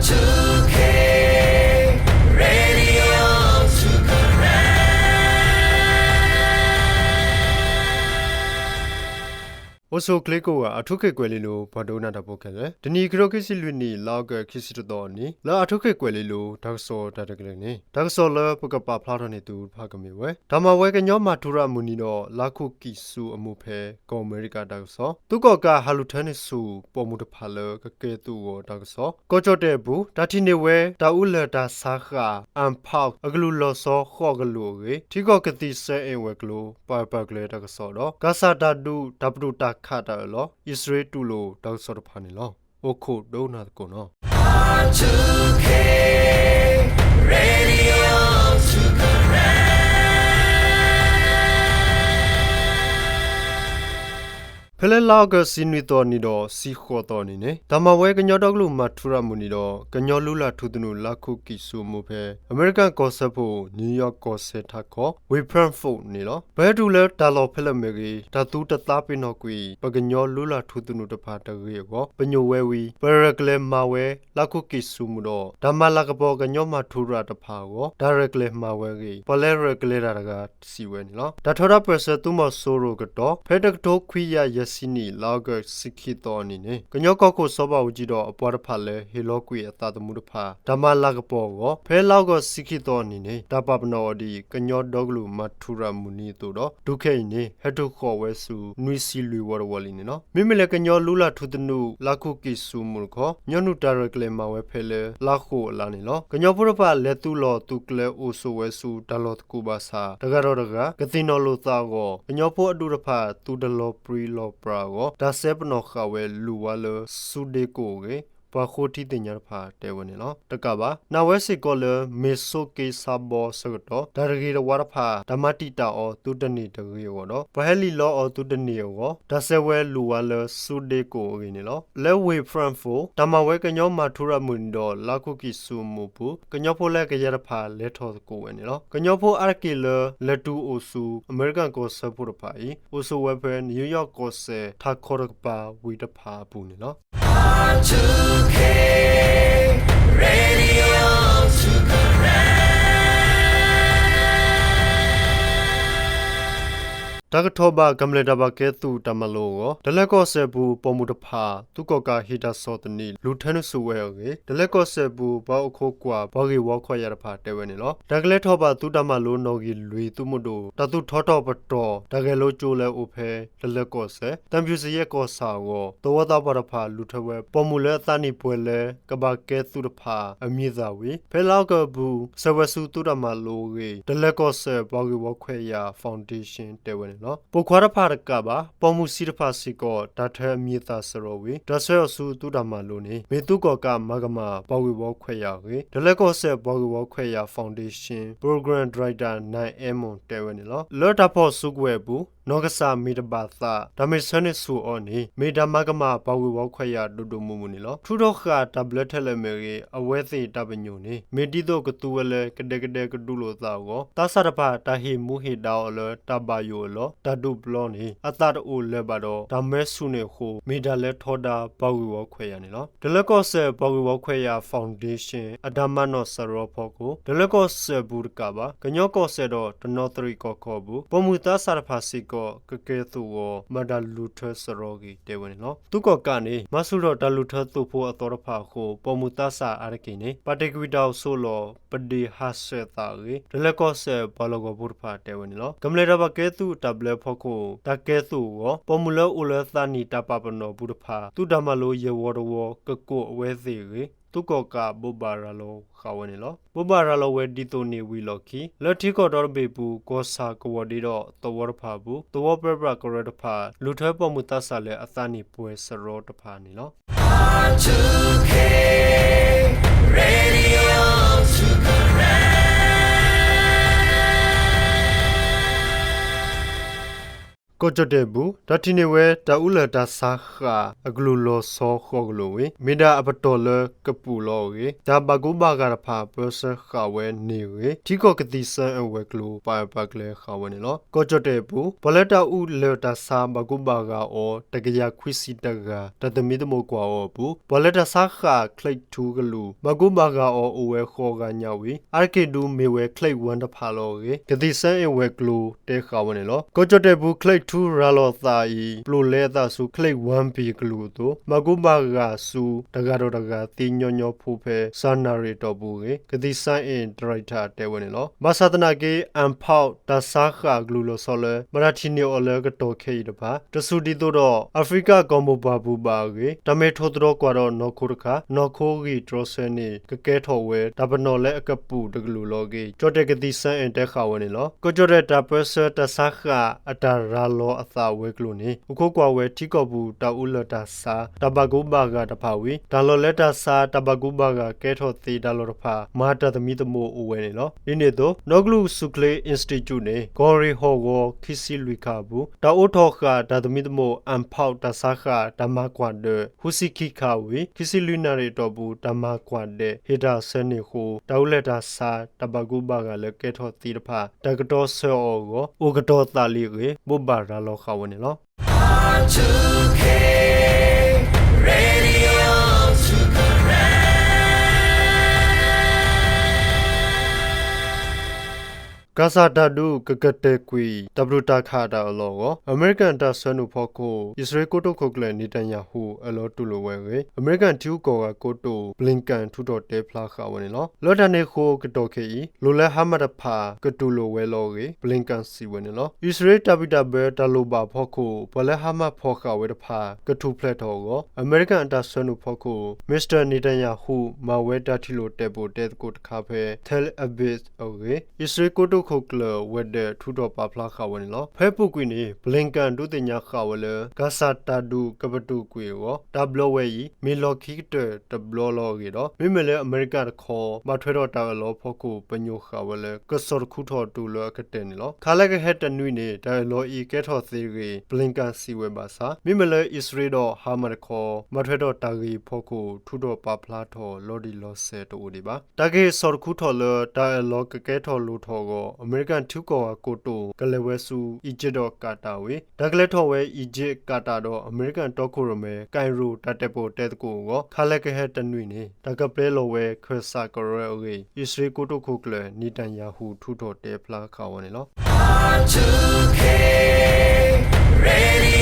two K Radio two Karen အိၣ်ဆူၣ်ချ့ကိးဂၤ အၣ်ထူခ့ၣ်ကွဲၤလ့လိၤ ပှၤဒိကနၣ်တၢ်ဖိခဲလၢာ်, တနံၤအံၤ ခံကထိခံဆံလွံၢ်နံၣ် လါအီကူး ခံဆံတသီအနံၤ လၢအၣ်ထူခ့ၣ်ကွဲၤလ့လိၤ တၢ်ကစီၣ်တၢ်ရဲၣ်တၢ်ကျဲၤန့ၣ် တၢ်ကစီၣ်လၢပကပာ်ဖျါထီၣ်န့ၢ်သုတဖၣ်ကမ့ၢ်ဝဲ တၢ်မၤဝဲကညီမၤထူရၤမုၢ်နံၤဒီး လါခူၣ်ကံၢ်ဆူအမူးဖဲ ကီၢ်အမဲရကၤတၢ်ကစီၣ်, သုးကီၣ်ကးဟးလူၤထၢန့ၢ်ဆူၣ် ပိာ်မုၣ်တဖၣ်လၢကကဲသုးအဂီၢ်တၢ်ကစီၣ်, ကီၢ်ကၠီၣ်တဲၣ်အပူၤ တၢ်ထံၣ်န့ၢ်ဝဲ တၢ်အူလၢၢ်တၢ်ဆါဃၣ် Mpox အကလုၢ်လီၤဆီဃိးကလုာ်အဂ့ၢ်, ထံကီၢ်ကသံၣ်စဲအ့ၣ်ဝဲၤကျိၤ ပာ်ပာ်ကျဲတၢ်ကစီၣ်ဒီး ကီၢ်ဆၣ်တၢ်ဒုး တၢ်ပတုာ်တၢ်ခးတၢ်အၢၣ်လီၤ အံၣ်စရ့လးတူၢ်လိာ်တၢ်ကစီၣ်တဖၣ်န့ၣ်လီၤ. အိၣ်ခိးဒိကနၣ်သကိးနီၤ. ဖဲလၢလါအီကူး ဆံနွံသီနံၤဒီး ဆံဃိးသီနံၤန့ၣ် တၢ်မၤဝဲကညီဒီကလုာ်မၤထူရၤမုၢ်နံၤဒီး ကညီလူလၢ်ထူသနူ လါခူၣ်ကံၢ်ဆူအမူးဖဲ အမဲရကၤကီၢ်စဲၣ်ဖိ နယူးယီၣ်ကီၢ်စဲၣ်ထးခီ ဝ့ၢ် Frankfurt န့ၣ်လီၤ. ပဟဲတုၤလၢတၢ်လီၢ်ဖဲလဲၣ်မ့ၢ်ဂ့ၤ တၢ်သူတသးပ့ၤနီၣ်ကွံာ် ပကညီလူလၢ်ထူသနူတဖၣ်တဂ့ၤအဂီၢ် ပညိၣ်ဝဲဝံၤ ပရဲၣ်ကျဲၤမၤဝဲ လါခူၣ်ကံၢ်ဆူမူးဒီး တၢ်မၤလၤကပီၤကညီမၤထူရၤတဖၣ်အဂီၢ် တၢ်ရဲၣ်ကျဲၤမၤဝဲအဂ့ၢ် ပှၤလၢရဲၣ်ကျဲၤတၢ်တဂၤစံးဝဲန့ၣ်လီၤ. တၢ်ထီဒါပၢၢ်ဆၢသုးမီၤစိရိၤကတီၢ် ဖဲတကထိခွံကယၤယဲၢ်ဆံနံၣ် လါအီကူး ဆံခံသီအနံၤန့ၣ် ကညီကီၢ်ခိၣ်စီၤဘးအူကၠံဒီးအပှၤတဖၣ်လၢဟ့ၣ်လီၤကွံာ်အသးသမူတဖၣ် တၢ်မၤလၤကပီၤအဂီၢ် ဖဲလါအီကူး ဆံခံသီအနံၤန့ၣ် တၢ်ပာ်ပနီၣ်အီၤဒ် ကညီဒီကလုာ်မၤထူရၤမုၢ်နံၤအသိးဒီး တုၤခဲအံၤန့ၣ် ဟဲထုးဃီၤဝဲဆူ နွံဆံလွံၢ်ဝီတဝီလံန့ၣ်လီၤ. မ့မ့ၢ်လၢကညီလူလၢ်ထူသနူ လါခူၣ်ကံၢ်ဆူမူးတခီ ညီနုၢ်တၢ်ရဲၣ်ကျဲၤမၤဝဲဖဲလၢ လါဃိးအလါန့ၣ်လီၤ. ကညီဖိတဖၣ် လဲၤသုးလီၤသုးကျဲအိၣ်ဆိးဝဲဆူတၢ်လီၢ်သကိးဘၣ်ဆၣ် တဂၤဒီးတဂၤ ကသ့ၣ်နီၣ်လိာ်သးအဂီၢ် ကညီဖိအဒူၣ်တဖၣ် သုတလီၤပြံလီၤပြါအဂီၢ် တၢ်စဲပနီၣ်ဃာ်ဝဲလူၤဝါလၢ ဆူဒ့ကိၣ်အဂ့ၢ် ပှၤဃိထံသ့ၣ်ညါတဖၣ်တဲဝဲန့ၣ်လီၤ. တကးဘၣ် နာ်ဝဲစ့ၢ်ကီးလၢ မ့ၢ်ဆိးက့ဆါဘီအဆၢကတီၢ် တၢ်တဂ့ၤတဝါတဖၣ် တၢ်မၤတံာ်တာ်အီၤသုတန့ၢ်တဂ့ၤအဂီၢ်ဒီး ပှၤဟဲလံာ်လီအီၤသုတန့ၢ်အဂီၢ် တၢ်စဲဝဲလူၤဝါလၢ ဆူဒ့ကိၣ်အဂ့ၢ်န့ၣ်လီၤ. လၢဝ့ၢ် Frankfurt တၢ်မၤဝဲကညီမၤထူရၤမုၢ်နံၤဒီး လါခူၣ်ကံၢ်ဆူမူးအပူၤ ကညီဖိလၢကယဲၢ်တဖၣ် လဲၤထီၣ်သကိးဝဲန့ၣ်လီၤ. ကညီဖိအါတက့ၢ်လၢ လဲၤတုၤအိၣ်ဆူ အမဲရကၤကီၢ်စဲၣ်ဖိတဖၣ်အံၤ အိၣ်ဆိးဝဲဖဲ နယူးယီၣ်ကီၢ်စဲၣ် ထးခီတကပၤဝ့ၢ်တဖၣ်အပူၤန့ၣ်လီၤ. တၢ်ကထီၣ်ဘၣ် ကမျၢၢ်တၢ်ဘၣ်ကဲသုးတၢ်မၤလိအဂီၢ် တလၢကီၢ်စဲၣ်ပူၤ ပိာ်မုၣ်တဖၣ် သုးကီၣ်ကးဟ့ၣ်တၢ်ဆီၣ်သနံး လူၤထၢနုာ်ဆူၣ်ဝဲအဂ့ၢ် တလၢကီၢ်စဲၣ်ပူၤ ပှၤအိၣ်ခိးကွၢ် ပှၤဂ့ၢ်ဝီခွဲးယာ်တဖၣ်တဲဝဲန့ၣ်လီၤ. တၢ်ကလဲၤထီၣ်ဘၣ်သုးတၢ်မၤလိနီၣ်ဂံၢ်လွံၢ်သုးမုၢ်ဒိၣ် တၢ်သူၣ်ထီထီၣ်ပတီၢ် တၢ်ဂဲၤလိကၠိလၢအိၣ်ဖဲ တလၢကီၢ်စဲၣ် သံဖြူဇရပ်ကီၢ်ဆၣ်အဂီၢ် သဝီသးပှၢ်တဖၣ် လူၤထၢဝဲ ပိာ်မုၣ်လၢအသးနံၣ်ပှဲၤလၢ ကဘၣ်ကဲသုးတဖၣ် အမံၤအသၣ်ဝံၤ ဖဲလါအီကူးအပူၤ ဆှၢဝဲဆူသုးတၢ်မၤလိအဂ့ၢ် တလၢကီၢ်စဲၣ် ပှၤဂ့ၢ်ဝီခွဲးယာ် Foundation တဲဝဲန့ၣ်လီၤ. ပိာ်ခွါတဖၣ်တကးဘၣ် ပိာ်မုၣ်ဆံးတဖၣ်စ့ၢ်ကီး တၢ်ထၢအမံၤအသၣ်စရီဝံၤ တၢ်ဆှၢအီၤဆူသုးတၢ်မၤလိန့ၣ် မ့ၢ်သုးကီၣ်ကးမၤကမၣ် ပှၤဂ့ၢ်ဝီခွဲးယာ်အဂ့ၢ် တလၢကီၢ်စဲၣ် ပှၤဂ့ၢ်ဝီခွဲးယာ် Foundation Program Director နၢၢ်အဲၣ်မိၣ်တဲဝဲန့ၣ်လီၤ. လၢတၢ်ဖီၣ်စုကဝဲၤအပူၤ နီၢ်ကစၢ်မ့ၢ်တဘၣ်သး တၢ်မ့ၢ်ဆှၢန့ၢ်ဆူၣ်အီၤန့ၣ် မ့ၢ်တၢ်မၤကမၣ်ပှၤဂ့ၢ်ဝီခွဲးယာ်ဒိၣ်ဒိၣ်မုၢ်မုၢ်န့ၣ်လီၤ. ထုးထီၣ်ဃာ်တၢ်ဘျၢထဲလဲၣ်မ့ၢ်ဂ့ၤ အဝဲသ့ၣ်တၢ်ပညိၣ်န့ၣ် မ့ၢ်ဒ်သိးကသူဝဲလၢ ကဒဲကဒဲကဒူလိာ်သးအဂီၢ် သးစၢ်တဖၣ် တၢ်ဟ့ၣ်မူဟ့ၣ်ဒါအီၤလၢတၢ်ဘၣ်ယိၣ်အလီၢ် တၢ်ဒုးပျီန့ၣ် အသးတအိၣ်လၢၤဘၣ်ဒီး တၢ်မၢဆူၣ်န့ၣ်အဃိ မ့ၢ်တၢ်လၢထီဒါပှၤဂ့ၢ်ဝီခွဲးယာ်န့ၣ်လီၤ. တလၢကီၢ်စဲၣ် ပှၤဂ့ၢ်ဝီခွဲးယာ် Foundation အတၢ်မၤနီၣ်စရီဖီခိၣ် တလၢကီၢ်စဲၣ်ပူၤတကးဘၣ် ကညီကီၢ်စဲၣ်ဒီး တနီသရံၣ်ကီၢ်ခီအပူၤ ပိာ်မုၣ်သးစၢ်တဖၣ်စ့ၢ်ကီး ကကဲသုးအဂီၢ် မၤတၢ်လူၤထၢစရီဂ့ၤ တဲဝဲန့ၣ်လီၤ. သုးကီၣ်ကးန့ၣ် မၤဆူၣ်ထီၣ်တၢ်လူၤထၢသုးဖိအသီတဖၣ်အဃိ ပိာ်မုၣ်သးစၢ်အါတက့ၢ်န့ၣ် ပာ်တ့ၢ်ကွံာ်တၢ်အိၣ်ဆိးလီၤ ပဒ့ၣ်ဟးဆှဲးသးအဂ့ၢ် တလၢကီၢ်စဲၣ်ပှၤလီၢ်ကဝီၤဖိတဖၣ်တဲဝဲန့ၣ်လီၤ. ကမျၢၢ်တၢ်ဘၣ်ကဲသုးတၢ်ဘျၢဖီခိၣ် တၢ်ကဲသုးအဂီၢ် ပိာ်မုၣ်လၢအိၣ်လၢသးနံၣ်တၢ်ပာ်ပနီၣ်အပူၤတဖၣ် သုးတၢ်မၤလိယဲၢ်ဝီတဝီ ကကိးအဝဲသ့ၣ်အဂ့ၢ် သုးကီၣ်ကးဘိးဘၣ်ရၤလီၤဃာ်ဝဲန့ၣ်လီၤ. ဘိးဘၣ်ရၤလီၤဝဲဒ်သိးန့ၣ်ဝံၤအလီၢ်ခံ လၢထံကီၢ်ဒီတဘ့ၣ်အပူၤ ကီၢ်ဆၣ်ကဝီၤဒ့ဒီးသဝီတဖၣ်အပူၤ သဝီပၢပြးကရၢတဖၣ် လူၤထၢပိာ်မုၣ်သးစၢ်လၢအသးနံၣ်ပှဲၤစရီတဖၣ်န့ၣ်လီၤ. ကီၢ်ကၠီၣ်တဲၣ်အပူၤ တၢ်ထံၣ်န့ၢ်ဝဲ တၢ်အူလၢာ်တၢ်ဆါဃၣ်အကလူးလီၤဆီဃိးကလူးဝံၤ မ့ၢ်ဒၣ်အပတီၢ်လၢကပူၤလီၤအဂ့ၢ် တၢ်ဘၣ်ကူဘၣ်ဂာ်တဖၣ် ပၢဆှၢဃာ်ဝဲန့ၣ်အဂ့ၢ် ထံကီၢ်ကသံၣ်စၢၣ်အဲၣ်ဝဲၤကျိၤ ပာ်ပာ်ကျဲဃာ်ဝဲန့ၣ်လီၤ. ကီၢ်ကၠီၣ်တဲၣ်အပူၤ ပှၤလၢတၢ်အူလၢာ်တၢ်ဆါဘၣ်ကူဘၣ်ဂာ်အီၤ တကယၤခွံဆံတဂၤ တၢ်သမံသမိးကွၢ်အီၤအပူၤ ပှၤလၢတၢ်ဆါဃၣ် Class two ကလူး ဘၣ်ကူဘၣ်ဂာ်အီၤအိၣ်ဝဲဃိးဂၤညါဝံၤ အါတက့ၢ်ဒုးမ့ၢ်ဝဲ Class one တဖၣ်လီၤအဂ့ၢ် ကသံၣ်စၢၣ်အဲၣ်ဝဲၤကျိၤတဲဃာ်ဝဲန့ၣ်လီၤ. ကီၢ်ကၠီၣ်တဲၣ်အပူၤ Class two ရၤလီၤအသးအံၤ ပျိာ်လဲအသးဆူ Class one B ကလူးအသိး ဘၣ်ကူဘၣ်ဂာ်ဆူ တဂၤဒီးတဂၤသ့ညီညီဖိဖဲ စှၤနၣ်ရံၣ်အတီၢ်ပူၤအဂ့ၢ် ကသံၣ်စၢၣ်အဲၣ် ဒါရံၣ်တၢ်တဲဝဲန့ၣ်လီၤ. ဘၣ်ဆၣ်သနာ်က့ Mpox တၢ်ဆါဃၣ်အကလူးလီၤဆီလၢ ဘၣ်တၢ်ထံၣ်န့ၢ်အီၤလၢကတီၢ်ခဲအံၤတဖၣ် တစူၢ်ဒ်သိးဒီး အၤဖရံကၣ်ကီၢ်မိၢ်ပှၢ်ပူၤဘၣ်အဂ့ၢ် တၢ်မ့ၢ်ထိသတြီၤကွၢ်ဒီးနီၢ်ခိတခါ နီၢ်ခိဂံၢ်တြီဆၢန့ၣ် ကကဲထီၣ်ဝဲ တၢ်ပနီၣ်လၢအကပူၤတကလူးလီၤအဂ့ၢ် ကီၢ်ကၠီၣ်တဲၣ်ကသံၣ်စၢၣ်အဲၣ်တဲဃာ်ဝဲန့ၣ်လီၤ. ကီၢ်ကၠီၣ်တဲၣ်တၢ်ပၢဆှၢတၢ်ဆါဃၣ်အတၢ်ရၤလီၤအသးဝဲၤကျိၤန့ၣ် အိၣ်ခိးကွၢ်ဝဲထံကီၢ်ပူၤတၢ်အူလၢာ်တၢ်ဆါ တၢ်ဘၣ်ကူဘၣ်ဂာ်တဖၣ်ဝံၤ တၢ်လီၢ်လၢတၢ်ဆါ တၢ်ဘၣ်ကူဘၣ်ဂာ်ကဲထီၣ်သ့တၢ်လီၢ်တဖၣ် မၤတၢ်သမံသမိးအိၣ်ဝဲန့ၣ်လီၤ. ဒ်န့ၣ်အသိး နီၣ်ကလူၢ်ဆူၣ်ချ့ Institute န့ၣ် ကီၢ်ရ့ၣ်ဟီၣ်ကဝီၤခံဆံလွံၢ်ခါအပူၤ တၢ်အိးထီၣ်ဃာ်တၢ်သမံသမိး Mpox တၢ်ဆါဃၣ် တၢ်မၤကွၢ်ဒၢး ဃုဆံခံခါဝံၤ ခံဆံလွံၢ်နၣ်ရံၣ်အတီၢ်ပူၤ တၢ်မၤကွၢ်ဒဲး ဟ့ၣ်တၢ်ဆၢန့ၢ်အဃိ တၢ်အူလၢာ်တၢ်ဆါ တၢ်ဘၣ်ကူဘၣ်ဂာ်လၢကဲထီၣ်သ့တဖၣ် တၢ်ကတီၤဆၢအီၤအဂီၢ် အိၣ်ကတီၤသးလံအဂ့ၢ် ဘိးဘၣ်ရၤလီၤဃာ်ဝဲန့ၣ်လီၤ. ကၣ်စၣ်တၢ်ဒုးကကတဲာ်ကွံာ် တၢ်ပတုာ်တၢ်ခးတၢ်အၢၣ်လီၤအဂီၢ် အမဲရကၤတၢ်ဆှၢနုာ်ဖီခိၣ် အံၣ်စရ့လးကိတိာ်ခိၣ်ကျၢၢ် Netanyahu အၢၣ်လီၤတူၢ်လိာ်ဝဲအဂ့ၢ် အမဲရကၤထံဂုၤကီၢ်ဂၤကိတိာ် Blinken ထုးထီၣ်တဲဖျါဃာ်ဝဲန့ၣ်လီၤ. လၢတၢ်န့ၣ်အဃိ ကတီၢ်ခဲအံၤ လိၣ်လၢဟါမးတဖၣ် ကတူၢ်လိာ်ဝဲလီၤအဂ့ၢ် Blinken စံးဝဲန့ၣ်လီၤ. အံၣ်စရ့လးတၢ်ဘံၣ်တၢ်ဘၢတၢ်လိၣ်ဘၣ်အဖီခိၣ် ပှၤလၢဟါမးဖီၣ်ဃာ်ဝဲတဖၣ် ကထူၣ်ဖျဲးထီၣ်အဂီၢ် အမဲရကၤအတၢ်ဆှၢနုာ်ဖီခိၣ် Mr Netanyahu မၤဝဲတၢ်ထံၣ်လိာ်တဲာ်ပိာ်တဲသကိးတခါဖဲ Tel Aviv အဂ့ၢ် အံၣ်စရ့လးကိတိာ်ခိၣ်ကျၢၢ် ဝဲဒၣ်ထုးထီၣ်ပာ်ဖျါဃာ်ဝဲန့ၣ်လီၤ. ဖဲအပူၤကွံာ်န့ၣ် Blinken ဒုးသ့ၣ်ညါဃာ်ဝဲလၢ ကၣ်စၣ်တၢ်ဒုးကပတုာ်ကွံာ်အဂီၢ် တၢ်ဘျၢဝဲအံၤ မ့ၢ်လီၢ်ခံကတၢၢ်တဘျီလီၤအဂ့ၢ်ဒီး မ့မ့ၢ်လၢအမဲရကၤတခီ ဘၣ်ထွဲဒီးတၢ်အၢၣ်လီၤအဖီခိၣ် ပညိၣ်ဃာ်ဝဲလၢ ကစီၣ်တခူထီၣ်တုၤလၢအကတၢၢ်န့ၣ်လီၤ. ခါလၢကဟဲတနွံန့ၣ် တၢ်အၢၣ်လီၤအံၤကဲထီၣ်သ့အဂ့ၢ် Blinken စံးဝဲဘၣ်ဆၣ် မ့မ့ၢ်လၢအံၣ်စရ့လးဒီးဟါမးတခီ ဘၣ်ထွဲဒီးတၢ်ဂ့ၢ်အဖီခိၣ် ထုးထီၣ်ပာ်ဖျါထီၣ်လီၤတံၢ်လီၤဆဲးတအိၣ်ဒံးဘၣ်. တၢ်ကဟ့ၣ်စီၣ်တခူထီၣ်လၢ တၢ်အၢၣ်လီၤကကဲထီၣ်လိၣ်ထီၣ်အဂီၢ် အမဲရကၤထံဂုၤကီၢ်ဂၤကိတိာ် ကလဲၤဝဲဆူ အံၣ်ကၠံးဒီးကၤတၢ်ဝံၤ တၢ်ကလဲၤထီၣ်ဝဲအံၣ်ကၠံး ကၤတၢ်ဒီး အမဲရကၤတီခိၣ်ရိၣ်မဲ Cairo တၢ်တဲာ်ပိာ်တဲသကိးအဂီၢ် ခါလၢကဟဲတနွံန့ၣ် တၢ်ကပျဲလီၤဝဲခၢၣ်စးကရၢအဂ့ၢ် အံၣ်စရ့လးကိတိာ်ခိၣ်ကျၢၢ် Netanyahu ထုးထီၣ်တဲဖျါဃာ်ဝဲန့ၣ်လီၤ.